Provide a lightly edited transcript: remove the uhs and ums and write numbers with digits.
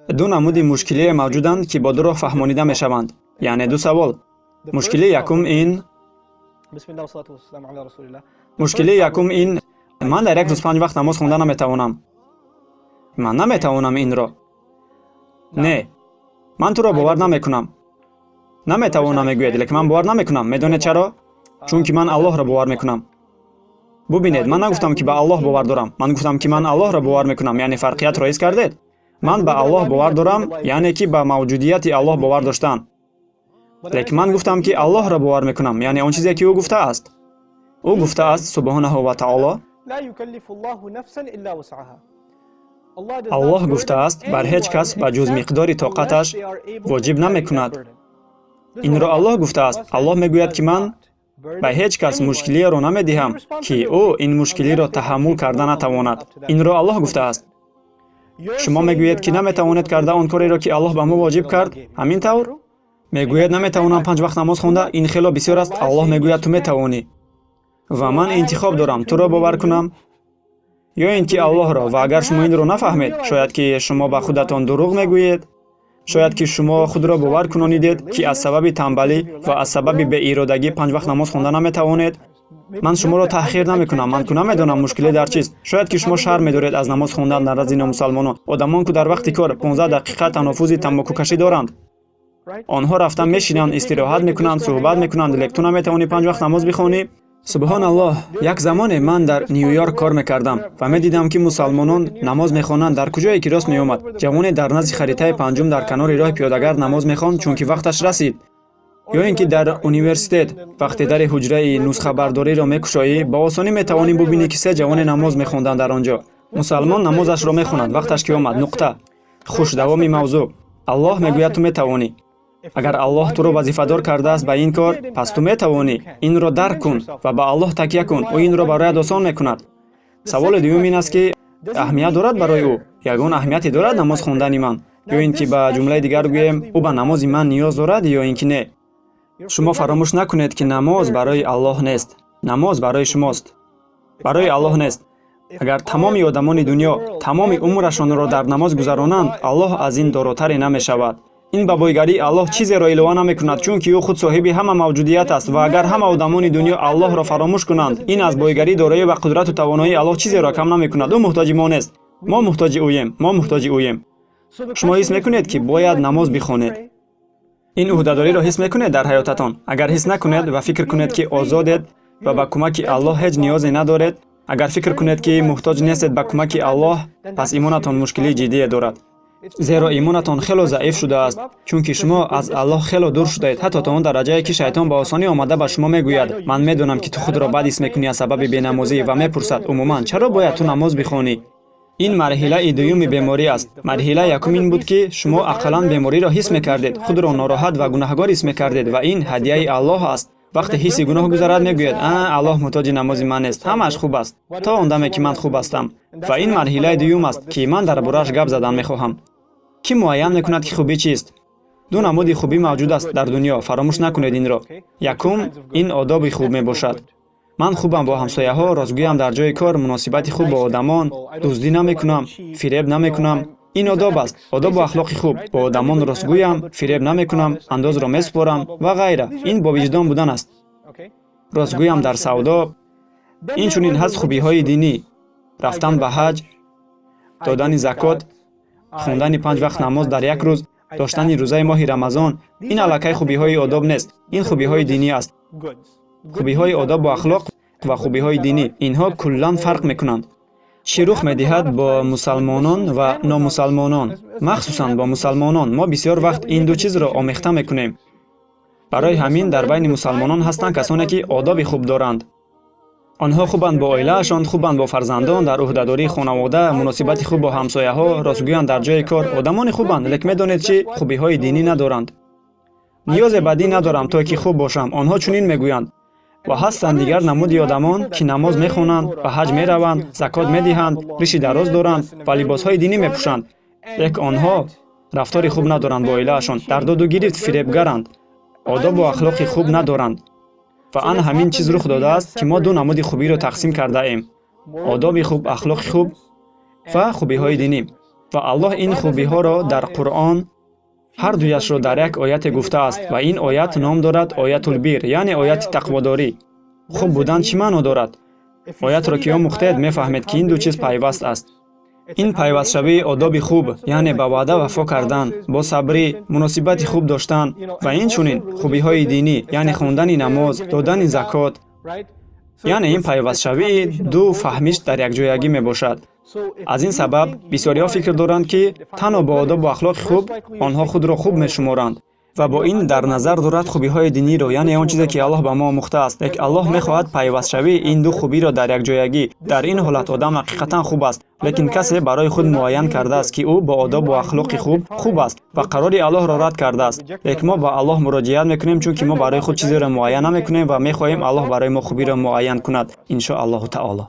Ду намуди мушкилие мавҷуданд, ки бо ду роҳ фаҳмонида мешаванд, яъне ду савол. Мушкилии якум ин, мушкилии якум ин: ман дар як рӯз панҷ вақт намоз хонда наметавонам, ман наметавонам инро. Не, ман туро бовар намекунам. Наметавонам мегӯед, лекин ман бовар намекунам. Медонед чаро? Чунки ман Аллоҳро бовар мекунам. Бубинед, ман нагуфтам, ки ба Аллоҳ бовар дорам, ман гуфтам, ки ман Аллоҳро бовар мекунам. Яъне фарқиятро ҳис кардед? Ман ба Аллоҳ бовар дорам, яъне ки ба мавҷудияти Аллоҳ бовар доштан, лекин ман гуфтам, ки Аллоҳро бовар мекунам, яъне он чизе, ки ӯ гуфтааст. Ӯ гуфтааст, субҳонаҳу ва таоло. Аллоҳ гуфтааст, бар ҳеҷ кас ба ҷуз миқдори тоқаташ воҷиб намекунад. Инро Аллоҳ гуфтааст. Аллоҳ мегӯяд, ки ман ба ҳеҷ кас мушкилиеро намедиҳам, ки ӯ ин мушкилиро таҳаммул карда натавонад. Инро Аллоҳ гуфтааст. Шумо мегӯед, ки наметавонед карда он кореро, ки Аллоҳ ба мо воҷиб кард. Ҳамин тавр мегӯед: наметавонам панҷ вақт намоз хонда, ин хело бисёр аст. Аллоҳ мегӯяд: ту метавонӣ ва ман интихоб дорам: туро бовар кунам ё ин ки Аллоҳро. Ва агар шумо инро нафаҳмед, шояд, ки шумо ба худатон дурӯғ мегӯед, шояд, ки шумо худро бовар кунонидед, ки аз сабаби тамбалӣ ва аз сабаби беиродагӣ панҷ вақт намоз хонда наметавонед. Ман шуморо таҳқир намекунам. Ман ку намедонам, мушкиле дар чист. Шояд, ки шумо шарм медоред аз намоз хондан дар назди номусалмонон. Одамон ку дар вақти кор 15 дақиқа танаффузи тамбокукашӣ доранд. Онҳо рафта мешинанд, истироҳат мекунанд, суҳбат мекунанд, лек ту наметавонӣ панҷ вақт намоз бихонӣ. Субҳоналлоҳ, як замоне ман дар Нью-Йорк кор мекардам ва медидам, ки мусалмонон намоз мехонанд дар куҷое ки рост меомад. Ҷавоне дар назди харитаи панҷум дар канори роҳи пиёдагард намоз мехонд, чунки вақташ расид. Ё ин ки дар университет вақте дари ҳуҷраи нусхабардориро мекушоӣ, ба осонӣ метавонӣ бубинӣ, ки се ҷавоне намоз мехонданд дар он ҷо. Мусалмон намозашро мехонад, вақташ ки омад, нуқта. Хуш, давоми мавзӯъ. Аллоҳ мегӯяд: ту метавонӣ. Агар Аллоҳ туро вазифадор кардааст ба ин кор, пас ту метавонӣ. Инро дарк кун ва ба Аллоҳ такя кун, ӯ инро бароят осон мекунад. Саволи дуюм ин аст, ки аҳамият дорад барои ӯ, ягон аҳамияте дорад намоз хондани ман? Ё ин ки ба ҷумлаи дигар гӯем, ӯ ба намози ман ниёз дорад ё ин ки не? Шумо фаромӯш накунед, ки намоз барои Аллоҳ нест, намоз барои шумост, барои Аллоҳ нест. Агар тамоми одамони дунё тамоми умрашонро дар намоз гузаронанд, Аллоҳ аз ин доротаре намешавад. Ин ба бойгарии Аллоҳ чизеро илова намекунад, чунки ӯ худ соҳиби ҳама мавҷудият аст. Ва агар ҳама одамони дунё Аллоҳро фаромӯш кунанд, ин аз бойгарӣ, дороӣ ва қудрату тавоноии Аллоҳ чизеро кам намекунад. Ӯ муҳтоҷи мо нест, мо муҳтоҷи ӯем, мо муҳтоҷи ӯем. Шумо ҳис мекунед, ки бояд намоз бихонед? Ин ӯҳдадориро ҳис мекунед дар ҳаётатон? Агар ҳис накунед ва фикр кунед, ки озодед ва ба кӯмаки Аллоҳ ҳеҷ ниёзе надоред, агар фикр кунед, ки муҳтоҷ нестед ба кӯмаки Аллоҳ, пас имонатон мушкилии ҷиддие дорад, зеро имонатон хело заиф шудааст, чунки шумо аз Аллоҳ хело дур шудаед, ҳатто то он дараҷае, ки шайтон ба осонӣ омада ба шумо мегӯяд: ман медонам, ки ту худро бад ҳис мекунӣ аз сабаби бенамозӣ, ва мепурсад: умуман чаро бояд ту намоз бихонӣ? Ин марҳилаи дуюми беморӣ аст. Марҳилаи якум ин буд, ки шумо ақаллан бемориро ҳис мекардед, худро нороҳат ва гунаҳгор ҳис мекардед, ва ин ҳадияи Аллоҳ аст. Вақте ҳисси гуноҳ гузарад, мегӯяд: а, Аллоҳ муҳтоҷи намози ман нест, ҳамааш хуб аст то он даме, ки ман хуб ҳастам. Ва ин марҳилаи дуюм аст, ки ман дар борааш гап задан мехоҳам. Кӣ муайян мекунад, ки хубӣ чист? Ду намуди хубӣ мавҷуд аст дар дунё, фаромӯш накунед инро. Якум ин одоби хуб мебошад. Ман хубам бо ҳамсояҳо, ростгӯям дар ҷои кор, муносибати хуб бо одамон, дуздӣ намекунам, фиреб намекунам. Ин одоб аст, одобу ахлоқи хуб. Бо одамон ростгӯям, фиреб намекунам, андозро месупорам ва ғайра. Ин бовиҷдон будан аст. Ростгӯям дар савдо. Инчунин ҳаст хубиҳои динӣ: рафтан ба ҳаҷ, додани закот, хондани панҷ вақт намоз дар як рӯз, доштани рӯзаи моҳи Рамазон. Ин аллакай хубиҳои одоб нест, ин хубиҳои динӣ аст. Хубиҳои одобу ахлоқ ва хубиҳои динӣ, инҳо куллан фарқ мекунанд. Чӣ рух медиҳад бо мусалмонон ва номусалмонон, махсусан бо мусалмонон? Мо бисёр вақт ин ду чизро омехта мекунем. Барои ҳамин дар байни мусалмонон ҳастанд касоне, ки одоби хуб доранд. Онҳо хубанд бо оилаашон, хубанд бо фарзандон, дар ӯҳдадории хонавода, муносибати хуб бо ҳамсояҳо, ростгӯянд дар ҷои кор, одамони хубанд. Лек медонед чӣ? Хубиҳои динӣ надоранд. Ниёзе ба дин надорам, то ки хуб бошам, онҳо чунин мегӯянд. Ва ҳастанд дигар намуди одамон, ки намоз мехонанд, ба ҳаҷ мераванд, закот медиҳанд, риши дароз доранд ва либосҳои динӣ мепӯшанд, лек онҳо рафтори хуб надоранд бо оилаашон, дар доду гирифт фиребгаранд, одобу ахлоқи хуб надоранд. Ва ана ҳамин чиз рух додааст, ки мо ду намуди хубиро тақсим кардаем: одоби хуб, ахлоқи хуб ва хубиҳои динӣ. Ва Аллоҳ ин хубиҳоро дар Қуръон ҳар дуяшро дар як ояте гуфтааст ва ин оят ном дорад Оятулбир, яъне ояти тақводорӣ. Хуб будан чӣ маъно дорад? Оятро ки омӯхтед, мефаҳмед, ки ин ду чиз пайваст аст. Ин пайвастшавии одоби хуб, яъне ба ваъда вафо кардан, бо сабрӣ, муносибати хуб доштан ва инчунин хубиҳои динӣ, яъне хондани намоз, додани закот, яъне ин пайвастшавии ду фаҳмиш дар якҷоягӣ мебошад. Аз ин сабаб бисёриҳо фикр доранд, ки танҳо бо одобу ахлоқи хуб онҳо худро хуб мешуморанд ва бо ин дар назар дорад хубиҳои диниро, яъне он чизе, ки Аллоҳ ба мо омӯхтааст. Лек Аллоҳ мехоҳад пайвастшавии ин ду хубиро дар якҷоягӣ. Дар ин ҳолат одам ҳақиқатан хуб аст. Лекин касе барои худ муайян кардааст, ки ӯ бо одобу ахлоқи хуб хуб аст ва қарори Аллоҳро рад кардааст. Лек мо ба Аллоҳ муроҷиат мекунем, чунки мо барои худ чизеро муайян намекунем ва мехоҳем, Аллоҳ барои мо хубиро муайян кунад, иншоаллоҳу таоло.